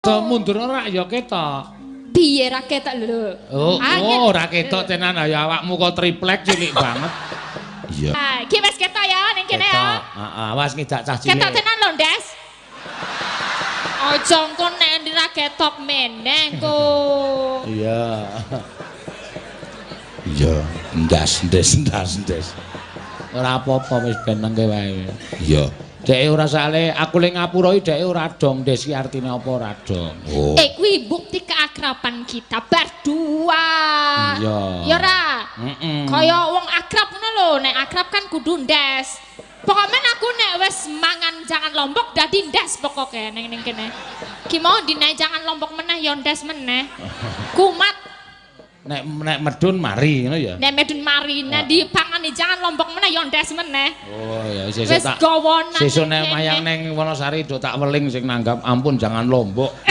To mundur ora ya ketok. Piye ra ketok lho? Oh, Ah, oh, ora ketok tenan ya, awakmu kok triplek cilik banget. Iya. Ah, iki wis ketok ya ning kene ya. Ketok. Heeh, awas ngidak cah cilik. Ketok tenan lho, Ndes. Aja engko nek ra ketok meneh engko. Iya. Iya, ndas ndes ndas ndes. Ora apa-apa, wis ben nengke wae. Iya. Dheke ora sale, aku le ngapura iki dheke ora dong, Ndes, ki artine apa ora dong. Oh. Eh, kuwi bukti keakraban kita berdua. Iya. Ya ora? Heeh. Kaya wong akrab ngono lho, nek akrab kan kudu ndes. Pokoknya aku nek wis mangan jangan lombok dadi ndes pokoke ning ning kene. Ki mau dinaik jangan lombok meneh ya ndes meneh. Kumat. Nek nek medun mari ngono ya. Nek medun mari, nek dipangani jangan lombok meneh ya ndes meneh. Oh ya, sesuk Wis tak gawonan sesuk nek kene. mayang ning Wonosari do tak weling sing nanggap ampun jangan lombok.